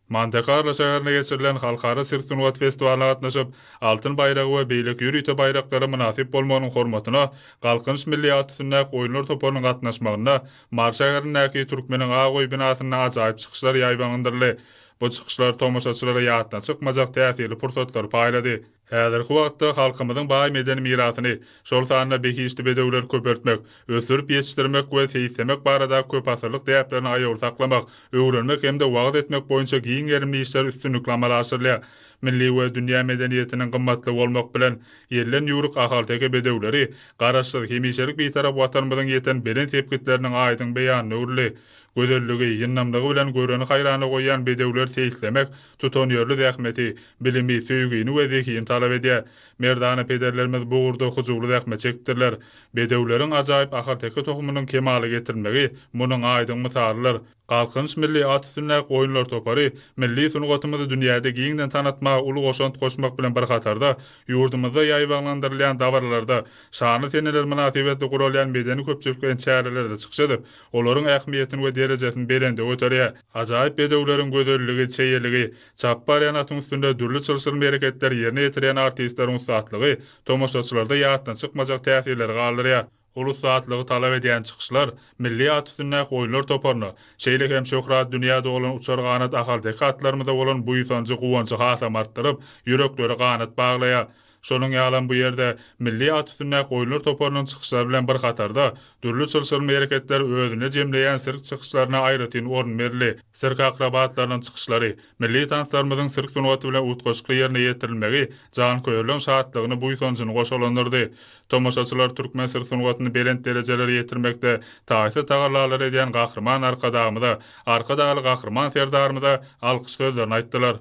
Monte-Karlo şäherinde geçirilen Halkara sirk sungaty festiwalyna gatnaşyp, Altyn baýragy we beýleki ýörite baýraklara mynasyp bolmagynyň hormatyna Galkynyş milli at üstündäki oýunlar toparynyň gatnaşmagynda Mary şäherindäki Türkmeniň ak öýi binasynda ajaýyp çykyşlar ýaýbaňlandyryldy. Bu çykyşlar tomaşaçylara ýatdan çykmajak täsirli pursatlary paýlady. Häzirki wagtda halkymyzyň baý medeni mirasyny, şol sanda behişdi bedewleri köpeltmek, ösdürip ýetişdirmek we seýislemek baradaky köpasyrlyk däplerini aýawly saklamak, öwrenmek hem-de wagyz etmek boýunça giň gerimli işler üstünlikli amala aşyrylýar. Milli we dünýä medeniýetiniň gymmatlygy bolmak bilen, ýelden ýüwrük ahalteke bedewleri Garaşsyz, hemişelik Bitarap Watanymyzyň ýeten belent sepgitleriniň aýdyň beýanyna öwrüldi. Gözelligi, ýyndamlygy bilen göreni haýrana goýýan bedewleri seýislemek tutanýerli zähmeti, bilimi, söýgini we zehini talap edýär. Merdana pederlerimiz bu ugurda hyjuwly zähmet çekipdirler. Bedewleriň ajaýyp ahalteke tohumynyň kemala getirilmegi munuň aýdyň mysalydyr. Galkynyş milli at üstündäki oýunlar topary milli sungatymyzy dünýäde giňden tanatmaga uly goşant goşmak bilen bir hatarda, ýurdumyzda ýaýbaňlandyrylýan dabaralarda, şanly seneler mynasybetli guralýan medeni-köpçülikleýin çärelerde çykyş edip, olaryň ähmiýetini we derejesini belende göterýär. Ajaýyp bedewleriň gözelligi, çeýeligi, çapyp barýan atyň üstünde dürli çylşyrymly hereketleri ýerine ýetirýän artistleriň ussatlygy tomaşaçylarda ýatdan çykmajak täsirleri galdyrýar. Uly ussatlygy talap edýän çykyşlar milli at üstündäki oýunlar toparyna, şeýle hem şöhraty dünýä dolan uçar ganat ahalteke atlarymyza bolan buýsanjy, guwanjy hasam artdyryp, ýüreklere ganat baglaýar. Şonuň ýalam bu ýerde milli at üstündäki oýunlar toparynyň çykyşlary bilen bir hatarda, dürli çylşyrymly hereketleri özünde jemleýän sirk çykyşlaryna aýratyn orun berildi. Sirk akrobatlarynyň çykyşlary, milli tanslarymyzyň sirk sungaty bilen utgaşykly ýerine ýetirilmegi janköýerleň şatlygyny, buýsanjyny goşalandyrdy. Tomaşaçylar türkmen sirk sungatyny belent derejelere ýetirmekde taýsyz tagallalary edýän Gahryman Arkadagymyza, Arkadagly Gahryman Serdarymyza alkyş sözlerini aýtdylar.